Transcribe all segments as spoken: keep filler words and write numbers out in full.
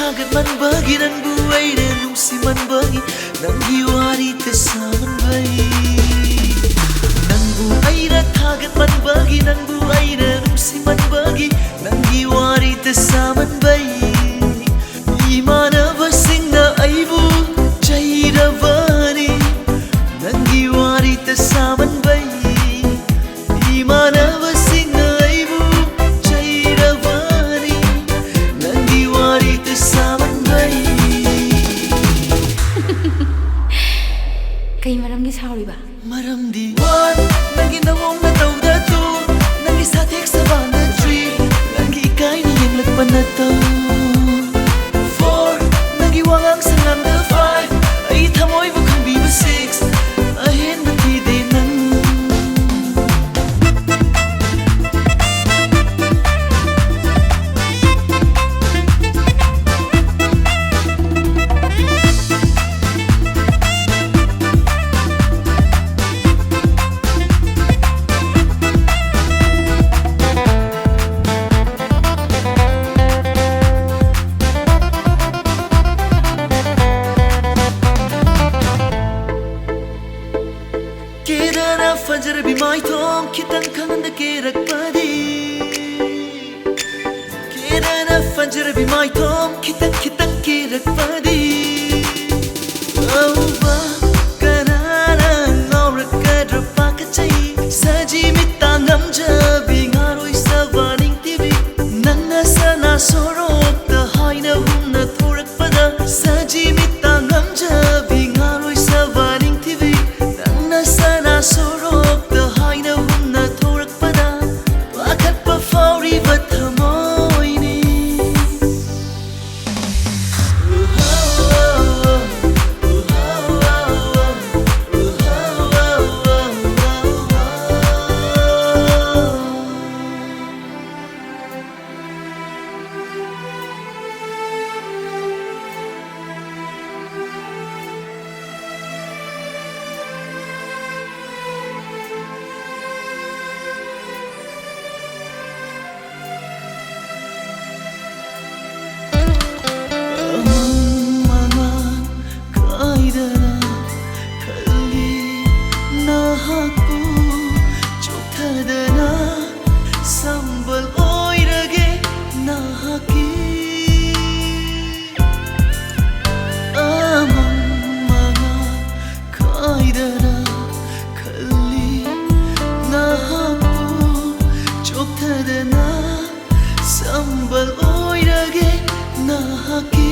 ꯊꯥꯒꯠꯃꯟꯕꯒꯤ ꯅꯪꯕꯨ ꯑꯩꯅ ꯅꯨꯡꯁꯤꯃꯟꯕꯒꯤ ꯅꯪꯒꯤ ꯋꯥꯔꯤꯇ ꯁꯥꯃꯟꯕꯩ ꯅꯪꯕꯨ ꯑꯩꯅ ꯊꯥꯒꯠꯃꯟꯕꯒꯤ ꯅꯪꯕꯨ ꯑꯩꯅ ꯅꯨꯡꯁꯤꯃꯟꯕꯒꯤ ꯅꯪꯒꯤ ꯋꯥꯔꯤꯇ ꯁꯥꯃꯟꯕꯩ ꯏꯃꯥꯟꯅꯕꯁꯤꯡꯅ ꯑꯩꯕꯨ ꯆꯩꯔꯕꯅꯤ ꯅꯪꯒꯤ ꯋꯥꯔꯤꯇ ꯁꯥꯃꯟꯕꯩ ꯏꯃꯥꯟꯅꯕꯁꯤꯡꯅ ꯑꯩꯕꯨ ꯆꯩꯔꯕꯅꯤ ꯅꯪꯒꯤ ꯋꯥꯔꯤꯇ ꯁꯥꯃꯟꯕꯩ ꯀꯩ ꯃꯔꯝꯒꯤ ꯁꯥꯎꯔꯤꯕ? ꯃꯔꯝꯗꯤ one ꯅꯪꯒꯤ ꯅꯑꯣꯡ ꯅꯇꯧꯗ two ꯅꯪꯒꯤ ꯁꯥꯊꯦꯛ ꯁꯕꯥꯟꯗ three ꯅꯪꯒꯤ ꯏꯀꯥꯏꯅ ꯌꯦꯡꯂꯛꯄ ꯅꯇꯧ four ꯅꯪꯒꯤ ꯋꯥꯉꯥꯡ ꯁꯉꯥꯡꯗ five ꯑꯩ ꯊꯃꯣꯏꯕꯨ ꯈꯪꯕꯤꯕ six ꯑꯍꯦꯟꯕ ꯊꯤꯗꯦ ꯅꯪ ꯀꯦꯗꯅ ꯐꯖꯔꯕꯤ ꯃꯥꯏꯊꯣꯡ ꯈꯤꯇꯪ ꯈꯪꯍꯟꯗ ꯀꯦꯔꯛꯄꯗꯤ ꯀꯦꯗꯅ ꯐꯖꯔꯕꯤ ꯃꯥꯏꯊꯣꯡ ꯈꯤꯇꯪ ꯈꯤꯇꯪ ꯀꯦꯔꯛꯄꯗꯤ ꯑꯧꯕ ꯀꯅꯥꯅ ꯉꯥꯎꯔꯛꯀꯗ꯭ꯔꯥ ꯄꯥꯈꯠꯆꯩ ꯁꯖꯤ ꯃꯤꯠꯇ ꯉꯝꯖꯕꯤ ꯉꯥꯔꯣꯏ ꯁꯕꯥ ꯅꯤꯡꯊꯤꯕꯤ ꯅꯪꯅ ꯁꯅꯥ ꯁꯣꯔꯣꯛꯇ ꯍꯥꯏꯅ ꯍꯨꯝꯅ ꯊꯣꯔꯛꯄꯗ ꯁꯖꯤ ꯃꯤꯠꯇ ꯉꯝꯖꯕꯤ ꯉꯥꯔꯣꯏ ꯁꯕꯥ ꯅꯤꯡꯊꯤꯕꯤ ꯅꯪꯅ ꯁꯅꯥ ꯁꯣꯔꯣꯛꯇ ꯍꯥꯏꯅ ꯍꯨꯝꯅ ꯊꯣꯔꯛꯄꯗ ꯄꯥꯈꯠꯄ ꯐꯥꯎꯔꯤꯕ ꯊꯃꯣꯏꯅꯤ ꯑꯣꯏꯔꯒꯦ ꯅꯍꯥꯛꯀꯤ,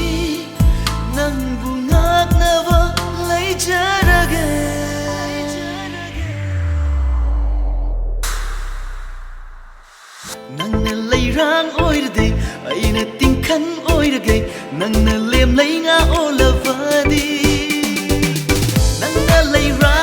ꯅꯪꯕꯨ ꯉꯥꯛꯅꯕ ꯂꯩꯖꯔꯒꯦ꯫ ꯅꯪꯅ ꯂꯩꯔꯥꯡ ꯑꯣꯏꯔꯗꯤ ꯑꯩꯅ ꯇꯤꯡꯈꯪ ꯑꯣꯏꯔꯒꯦ, ꯅꯪꯅ ꯂꯦꯝꯂꯩ ꯉꯥ ꯑꯣꯜꯂꯕꯗꯤ꯫ ꯅꯪꯅ ꯂꯩꯔꯥꯡ